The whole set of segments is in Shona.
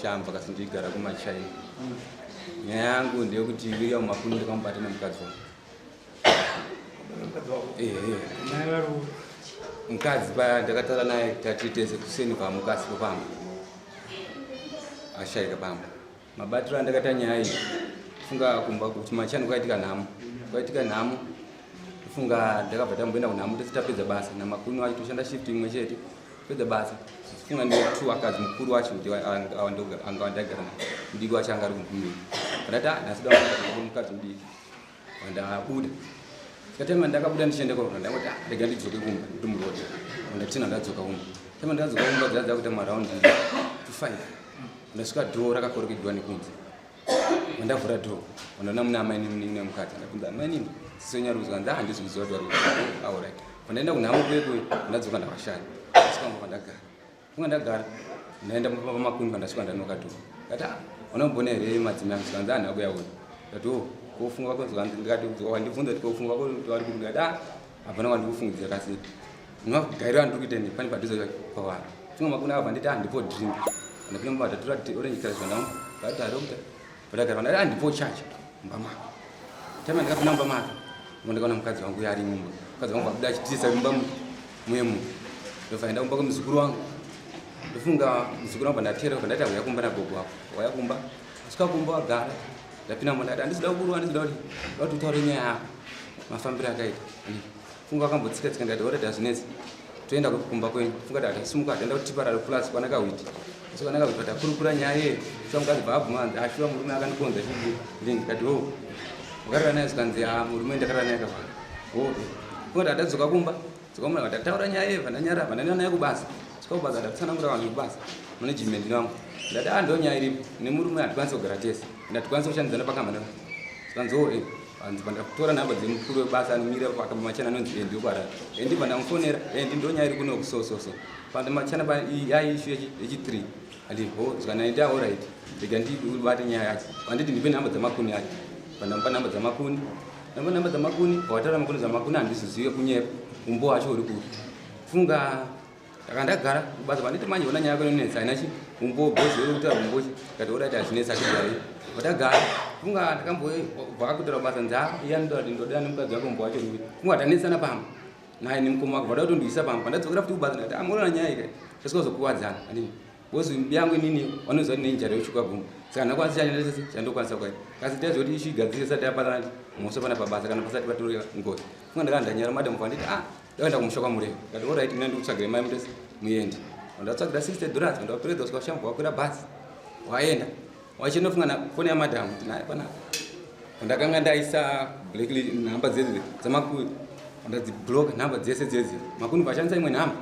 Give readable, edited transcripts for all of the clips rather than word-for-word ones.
Shamva kasi ndigara kumaChina. Nyaya yangu ndeyekuti William Makuni ndakamubata nemukadzi wangu. Ehe. Mukadzi paya ndakataura naye tati tese kuseni kwamuka asipo pamba. Ashaika pamba. Mabatiro andakaita nyaya iyi funga kumba kuti machani kwaitika nhamo. Kwaitika nhamo. Funga ndakabva tamboenda kunhamo tese tapedza basa namakuni wacho toshanda shift imwe chete. Pedza basa. Funga ndi two akadzi mukuru wacho ndi anga wandagara naye. Mudiki wacho anga ari kumhumiri. Ndati ah nhasi da mukadzi mudiki. Ndabuda. Saka time ndakabuda ndichienda kwa ndangoti ah rega ndidzoke kumba ndimurota. Ndatina ndadzoka kumba. Time ndadzoka kumba dzadza kuita maround to 5. Ndasvika door rakakorokedwa nekunze. Ndavhura door. Ndaona muna amai nemukadzi. Ndabvunza amai nini? Sisi wenyu ari kuzwa nda handisi kuziva kuti vari kuzwa. All right. Pandaenda kunhamo kuye kuye ndadzoka ndavashaya. Ndasvika kumba ndagara. Kunga ndagara ndaenda pamakundi pandasvika ndanoka door. Ndati ah unombona here madzimai angu zvikanzi handina kuyaona. Ndati oh kofunga kwako zvikanzi ndikati wandibvunza kuti kofunga kwako kuti vari kupi ndikati ah hapana wandikufungidzira kasi ndinogairira ndiri kuita pane padhuze pavanhu. Funga makuni akabva nditi ah ndipo drink. Ndapinda mumba ndatora orange crush vandamu ndati ah doctor ndagara ndati ah ndipo charge mumba mako. Tama ndakapinda mumba make ndikaona mukadzi wangu ari mumba. Mukadzi wangu abuda achitiza mumba muye mu. Ndobva enda kumba kwemuzukuru wangu. Ndofunga muzukuru wangu ndatera kubva ndati auya kumba nagogo wako. Wauya kumba. Asvika kumba wagara. Ndapinda mumba ndati handisi kuda kukurwa handisi kuda kuti kuti utaure nyaya yako. Mafambiro akaita. Funga akambotsika tsika ndikati already hazvinetsi. Toenda kumba kwenyu. Funga ndati asimuka ataenda kutiparare plus kwana Kawiti. So kana Kawiti takurukura nyaya iye. Shuwa mukadzi bva abvuma anzi ashuwa murume akandikonza chii. Ndini ndikati oh. Wakarara naye zvikanzi ah murume ndakarara naye kavana. Oh. Funga ndati adzoka kumba. Dzoka kumba ndataura nyaya iye vandanyara vandaenda naye kubasa. Svika kubasa ndatsanangura vanhu vekubasa. Management vangu. Ndati ah ndo nyaya iripo. Nemurume hatikwanisi kugara tese. Ndatikwanisi kushandidzana pakambani. Zvikanzi oh eh. Hanzi pandakutora nhamba dzemukuru webasa anomira pamachana anonzi Andy wekuHarare. Andy pandamufonera, Andy ndonyaya iri kunoku so so so. Pamachana pa yaishu yechi 3. Andi ho zvikanzi Andy all right. Rega ndibate nyaya yacho. Vanditi ndipe nhamba dzamakuni acho. Pandamupa nhamba dzamakuni. Ndamupa nhamba dzamakuni, wataura makuni dzamakuni handizozive kunyepa. Umbo wacho uri kupi. Funga Saka ndagara kubasa panditi manje ona nyaya yako inonetsa haina chi umbo boss wewe kuti umbo chi kati ora kuti hazvinetsa kudai ndagara funga ndakambobva kutora basa nza iya ndoda ndoda nemukadzi wako umbo wacho uri funga tanetsana pamba naye nemukoma wako vada kutondibvisa pamba pandadzokera futi kubasa ndikati amurona nyaya ika tasika kuzokuwadzana andini boss yangu inini vanoziva kuti nenjara yochuka gumbo saka ndakwanisa chandinotese chandokwanisa kuita kasi taizoti ishu igadzire isati yapatana mhosva pana pabasa kana pasati patoreka ngozi funga ndakanga ndanyara madam vanditi ah Ndakaenda kumusha kwaMurehwa ndikati alright mina ndikutsvagire mai mutese muende. Ndatsvagira $60 ndaperedza kusvika kushambo wakwira bhazi waenda wachinofunga na foni yamadam kuti naye panapa ndakanga ndaisa black nhamba dzedzi dzamakuni ndadziblock nhamba dzese dzedzi makuni vashandisa imwe nhamba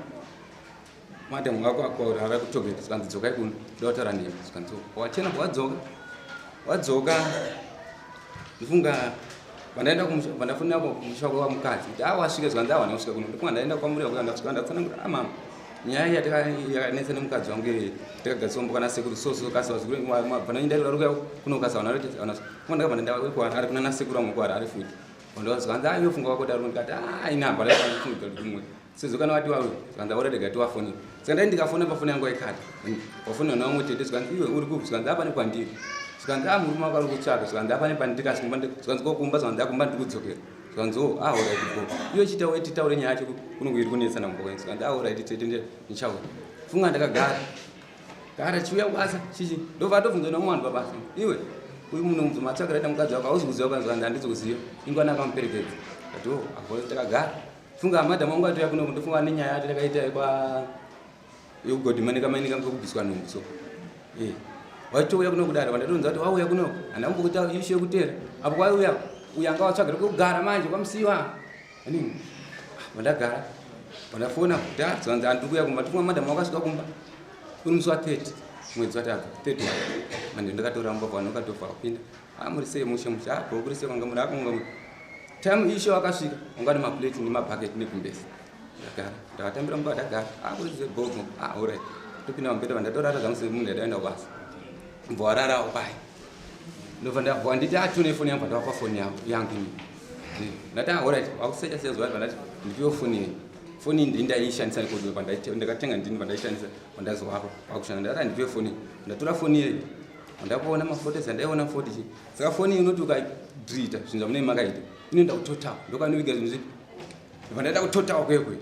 Madam wako akwaurara kutogeti zvikanzi dzokai kuno ndotaura nemi zvikanzi wachena wadzoka wadzoka ndifunga vandaenda vandafonera kumusha kwa mukadzi kuti a wasvika zvikanzi awana kusvika kuno ndifunga ndaenda kwamuri kuya ndasvika ndatsanangura a mama nyaya yakanetsa nemukadzi wangu iyi takagadziswa mboka nasekuru so so kasi vazukuru vanoenda vari kuya kuno kasi vana funga ndakabva ndaenda kuharare kuna nasekuru wangu kuharare futi vandovazikanzi a iwe funga wako daro ndikati a ina hapana funga kuti kumwe sezvo kana wati wawe zvikanzi aura rega tiwafonera saka ndai ndikafona pafoni yangu aikata wafonera naumwe tete zvikanzi iwe uri kupi zvikanzi apane kwandiri zvikanzi a murume wako ari kutsvaka zvikanzi apane pandiri kasi kumba zvikanzi kokumba zvikanzi akumba ndiri kudzokera zvikanzi o ah alright go iwe chita we titaure nyaya yacho kuno iri kunetsa nambo kwenyu zvikanzi ah alright tete ndichauya funga ndakagara gara chiuya kubasa chichi ndobva atobvunza nomwe vanhu pabasa iwe uyu munhu muzomatsvakira ita mukadzi wako hauzi kuziva kwanzi zvikanzi handisi kuziva ingwana akamuperekedza kati o agore takagara Funga madam wangu atouya kuno ndofunga nenyaya yacho takaita yekwa yekugodhimanika mainika ngekubviswa nhumbu so eh waitouya kuno kudaro vandatonza kuti wauya kuno handina kumbokuita ishu yekutera apo kwaiuya uya anga watsvagira kwekugara manje kwamusiwa anini vandagara vandafona kuti ah zvanzi handiri kuuya kumba ndifunga madam wakasvika kumba uri musi wa 30 mwedzi watabva 31 manje ndakatora mumba vanhu vakatobva kupinda ah muri sei mushe mushe ah bro kuri sei kwanga muri akunga muri Time isho akasvika wanga ne maplate nemabhaketi negumbezi. Ndagara ndakatambira mumba ndagara akuridze ah, gogo ah alright topinda mubhedha vandatorara zvangu semunhu ndadaenda kubasa mbva wararawo pai ndobva ndabva nditi atune ah, foni yangu ndavapa foni yangu yangu ini ndati ah alright wakusecha seya zuva ndati ndipiwe foni yenyu. Foni iyi ndaishandisa ndakatenga ndini pandaishandisa pandazovapa pakushanda ndakati handipe foni ndatora foni iyeyi ndakuona mafotos andaiona foti chi saka foni iyi unoti ukadrita zvinhu zvamunei makaita inoenda kutotal ndokanoviga zvinhu zvipi ndobva ndaenda kutotal kwekwe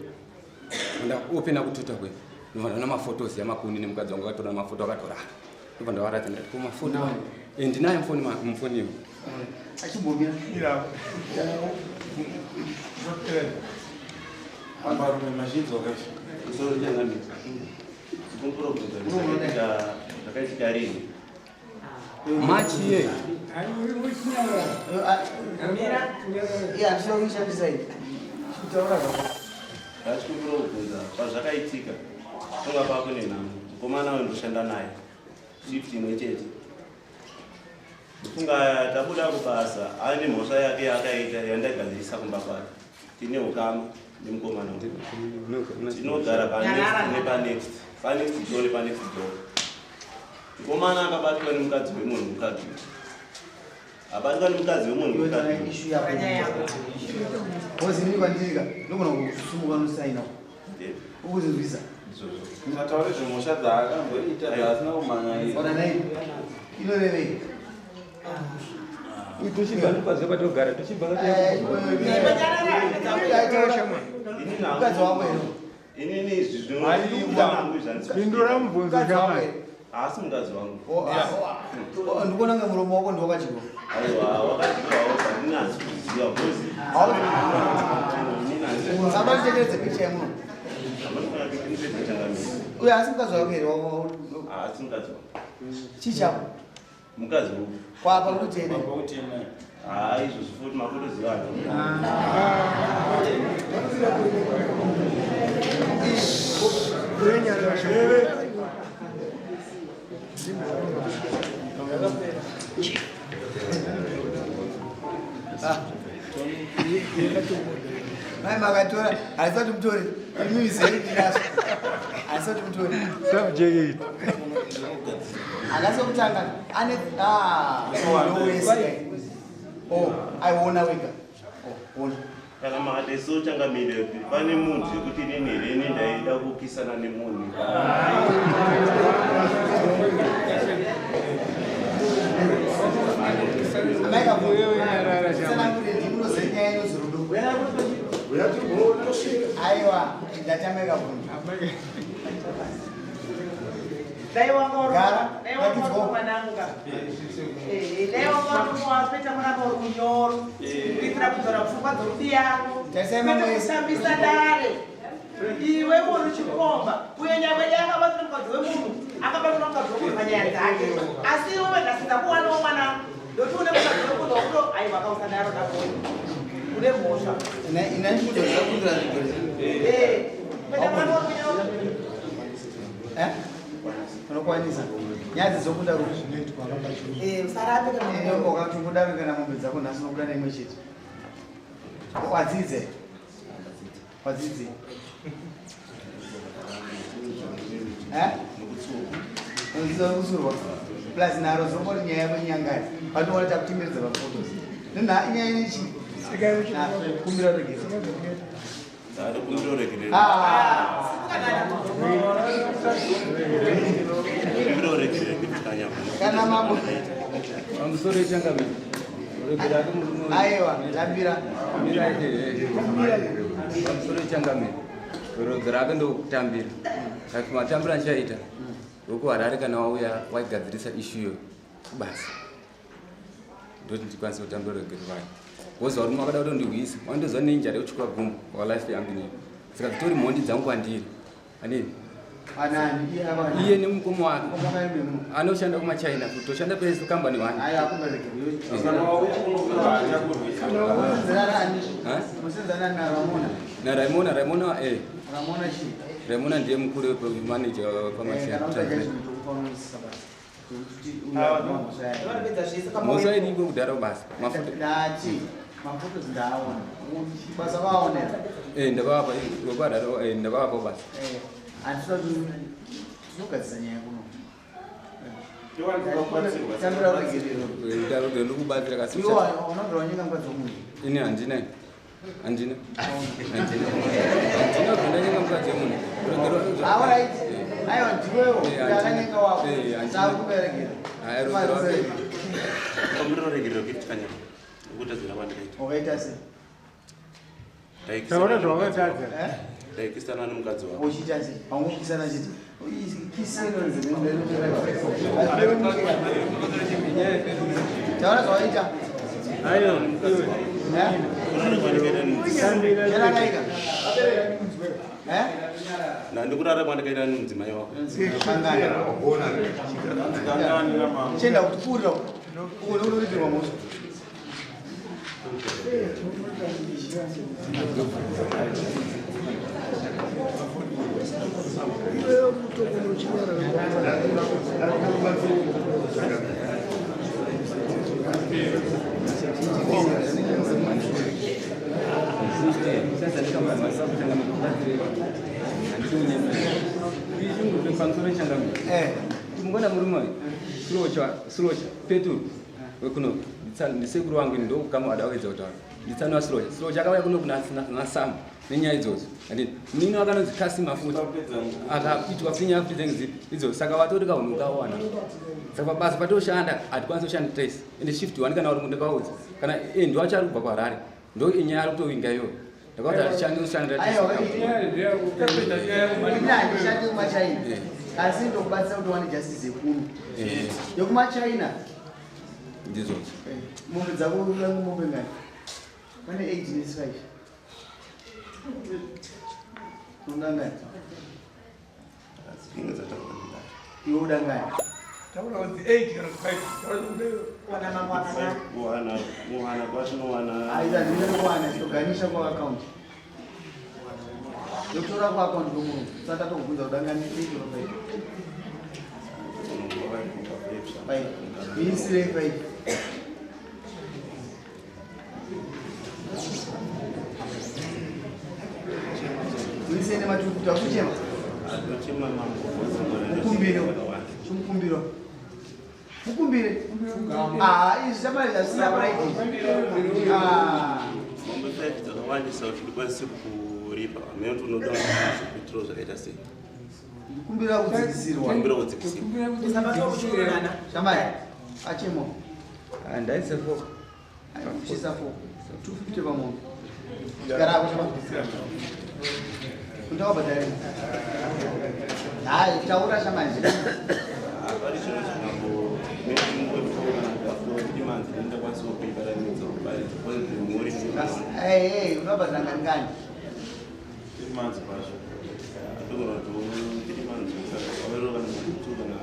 ndaopena kutotal kwe ndobva ndaona mafotos yamakuni nemukadzi wangu akatora mafoto akatorara ndobva ndavaratidza ndati ko mafoto eh, ndinayo mfoni mfoni iyo achimbomira Varume mazhinji wakaisha. Musoro changamire. Zvakaitika rini? March iye. Iya, handisina kuishandisa iyi. Kutaura zvako. Ndachikumbira kubvunza pazvakaitika tonga pako nenhamo mukomana uyu ndoshanda naye shift imwe chete ndofunga tabuda kubasa aine mhosva yake yaakaita yandagadzirisa kumba kwake tine ukama nemukomana uyu tinogara panext nepanext panext door nepanext door mukomana akabatwa nemukadzi wemunhu mukadzi uyu abatwa nemukadzi wemunhu mukadzi uyu Issue yako. Bozi ini kwandiri ndogona kusumuka nosaina. Ukuzinzwisa. Usataure zvemhosva dzaakamboita dzaasina kumhan'arira. Ona nai. Inorevei? Tochibva ndopaziva patogara tochibva Mukadzi wako here? Inini izvi zvinondiangu Pindura mubvunzo Mukadzi wako shamwari. here? Haasi mukadzi wangu. Oh, ah, oh, ah. Ndikuona kunge muromo wako ndiwakadyiwa. Aiwa, wakadyiwawo pandinasi kuziva bhozi. Samba nditekeredze picture yemunhu. Uyo haasi mukadzi wako here? Haasi mukadzi wangu. Chii chako? Mukadzi wangu. Kwapa kutene. Haa izvozvo futi makutoziva. Mai makatora haisati mutore imimi zeri ndinazvo haisati mutore Subject. akasi kutanga ane ah, ndowese oh aiona wega oh ona Kana makati so changamire pane munhu yekuti inini here ini ndaida kukisana nemunhu. Amai kavuetsanangure ndimunoziva nyaya inonzi rudo. Aiwa, ndati amai kavhunza. Dai wanga uri Gara, dai wanga uri ngatidzwo. mwanangu ka. Eh, dai wanga uri wapeta mwanangu uri munyoro. Kuitira kudzora pfungwa dzorubi yako. Tarisai Kwete mamwe ese. kusambisa dare. Iwe munhu chikomba, uye nyangwe dai akabatwa mukadzi wemunhu, akabatwa mukadzi wemunhu panyaya dzake. Asi iwewe nhasi ndakuwanawo mwanangu. Ndoti une mukadzi wemunhu wakuto aiwa kausadaro ndabona. Une mhosva. Ina ndikudzora kundura zvidhori. Eh, peta mwana uri munyoro. Eh? Unokwanisa. Nyaya dzokunda rudo zvinoitwa Eh, usarape kana Ende ukatongodaro kana mombe dzako nhasi unobuda neimwe chete. Wadzidze. Wadzidze. Eh? Unodzidza kusurwa. Plus naro dzongori nyaya yako inyangari. Panoona takutenderedza pafotos. Nena inyaya yechi. Kumbira regero. Ndakumbira uregerero. Ah. Kumbira uregerero ndikutanya. Kana mambo. Pamusoro changamire. Regera ake murume uyu. Aiwa, tambira. Mira, eh, eh. Pamusoro changamire. Rodzo rake ndokutambira. Kati matambira andichaita. Wekuharare kana wauya waigadzirisa issue iyo kubasa. Ndoti ndikwanise kutambira regero rake. Wozi varume vakada kutondihwisa. Vandoziva ninja rekutyora gumbo walife yangu inini. Saka dzitori mhondi dzangu kwandiri. Anini? Anani iye ava. Iye nemukoma wake. Mukoma wake muno. Anoshanda kumachina futi toshanda pese kambani one. Aiwa, kumbira regero. Kana wauya kunokuva hachakurwisa. Musenzana ani? Ha? Musenzana na Ramona. Na Raimona, Raimona eh. Ramona chii? Raimona ndiye mukuru manager Eh, pamachina. kana utaka chinhu tokupa unoisisa basi. Kuti uyu akuma mhosva yake. Vanopedza zvese Mhosva iriko kudhara basa. Mafuta. Ndati mafotos ndaaona. Basa vaonera. Eh ndakavapa wekwadaro eh ndakavapa basa. Eh, handisina kuti tinogadzisa nyaya kuno. Tambira uregerero. Ndaro ndikubatsira kasi. Iwe unogara wanyika mukadzi womunhu. Ini handina. Handina. Handina. Handina kubva ndanyenga mukadzi wemunhu. Alright. Aiwa ndiwewo Eh, handina. akanyenga wako. Eh, handina. Sakuberekera. Hayi, rugerwa. Kombiriro regerero gift kanyama. Kutadzira kwandikaita. Wakaita sei? Taura zvawakatadza. Eh? Ndaikisana nemukadzi wako. Uchiita sei? Wangokisana chete. Kisi inonzi Taura zvawaita. Aiwa, iwe. Eh? Kurara kwandikaita nemudzimai. Chanakaika. Eh? Ndikurara kwandikaita nemudzimai wako. Kangani. Chienda kutipfuurira uko nekutoripirwa mhosva. Eh. Timungona murume uyu Sulocha, Sulocha, Peturu wekuno ndisekuru wangu ini ndokukama wada kuedza kutaura nditsani waSulocha. Sulocha akauya kuno kuna naSam nenyaya idzodzo andini munini wakanonzi Kasima futi akaitwa futi nyaya futi dzengi dzipi idzodzo saka vatori kahunhu kawana saka pabasa patoshanda hatikwanisi kushanda tese ende shift one kana uri ndakaudza kana eh, ndo acho ari kubva kuHarare ndo inyaya ari kutovinga iyoyo ndakaudza hatishandi kushandira tese Aiwa. Ini handishandi kumaChina. Eh. Asi ndokubatsira kuti uwane justice yekuno. Eh, YekumaChina ndizvozvo mombe dzako urangu mombe ngani? Pane 8 ne 5. Unoda ngani? Dzinenge dzataurwa ndindati. Iwe uda ngani? Taura kuti 8 kana 5. Taura kuti Kuwana mambo akanaka. Kuwana kuwana kwatinowana. Aiza ndinokuwana toganisha kwa account. Ndotora kwa account komunhu. Saka tokubvunza uda ngani 8 or 5. 5. Miisire 5. Miisire nematukuta kuchema. Atochema mambo. Mukumbiro. Chumukumbiro. Mukumbire. Ah, izvi chamari zvasina pride. Ah. Mombe 5 dzakawandisa kuti ndikwanise kuripa. Hameno kuti unoda kuitirawo zvakaita sei. Ndikumbira kudzikisirwa. Kumbira kudzikisirwa. Usabatwa kuchiurana. Shamari. Achemo. Handaise fo Chisa 4. 250 pamombe. Gara ako shamari. Undakabhadhara. Hayi, taura shamari. Pari chino chimambo nechimwe ndakwanisa kuibatanidza mhuri. Eh, eh, unobhadhara ngani ngani? Three months pasho. Atogona kuti 3 months waverova kana 2 kana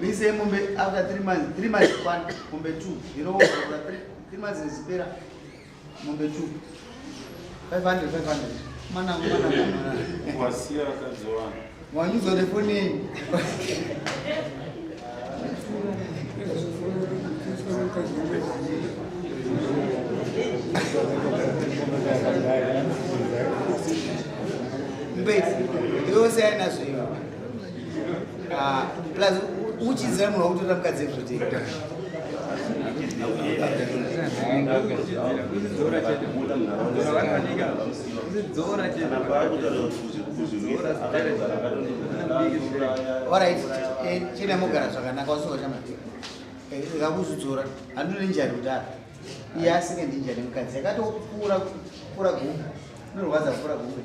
Mise mombe after 3 months, 3 months one, mombe 2. You know, after 3 months zipera mombe 2. 500 500. Mana mana mana. Wasiya vakadzi wana. Wanyuzo nefoni yenyu. Mbezi, iwe usiyana nazvo iwe. Ah, plus uchiziva munhu wakutora mukadzi everyday. Alright, eh, chine mugara zvakanaka wasuka chama. Eh, ikakuzvidzora, handine njari kudhara. Iye asinge ndinjari mukadzi yakatopfuura kupfuura gumbo. Inorwadza kupfuura gumbo.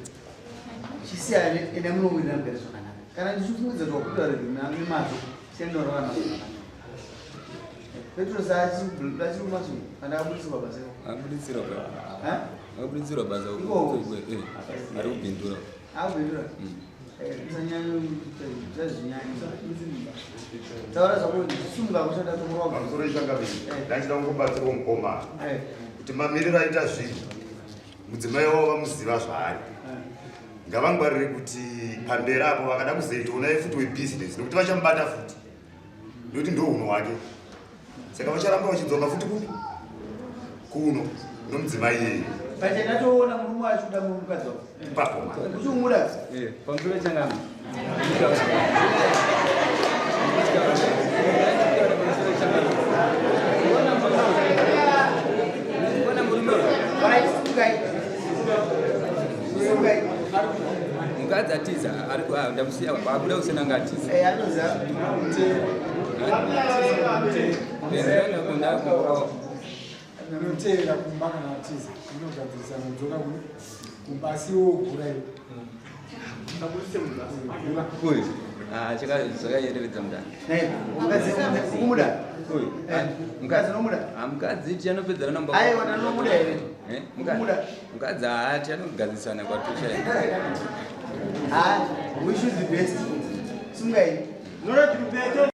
Chisiyane ende munowirira mugare zvakanaka. Kana ndichifungidza kuti wakutora nemazvo, siyana norarama zvakanaka. Petro saachiri kumasvingo kana akabudisirwa basa iko. Akabuditsirwa Eh? akabuditsirwa basa Ikoko. ari kubhindura Akubhindura. Taura zvako sumuka kushanda tomurwa. Pamusoro ichangamiri, ndachida kungobatsirawo mukomana kuti mamiriro aita zvinhu mudzimai wavo vamuziva zvaari ngavangwarire kuti pamberi apo vakada kuzoita unaye futi webhizinesi nekuti vachamubata futi nekuti ndo unhu hwake saka vacharamba vachidzoka futi kupi kuno nomudzimai iyeye Pachandatoona murume wacho kuda mukadzi wako. ipapo mani Uchiumuda? Pamusoro changami Alright, sumukai. Ndamusiya pabuda kusena ngatiza. Eh, anoziva. Unoteera kumba kana atiza unogadzirisa unodzoka kumba asi wogura iwe. Uyu. Ah, chakayerevedza mudana. Mukadzi umuda? Uyu. Eh, mukadzi unomuda? Ah, mukadzi tianopedzana namba. Aiwa, ndinomuda here? Eh, mukadzi. Mukadzi ah, tianogadzirisana kwatusha. Ah, we should the best. Sungai. Nora tupete.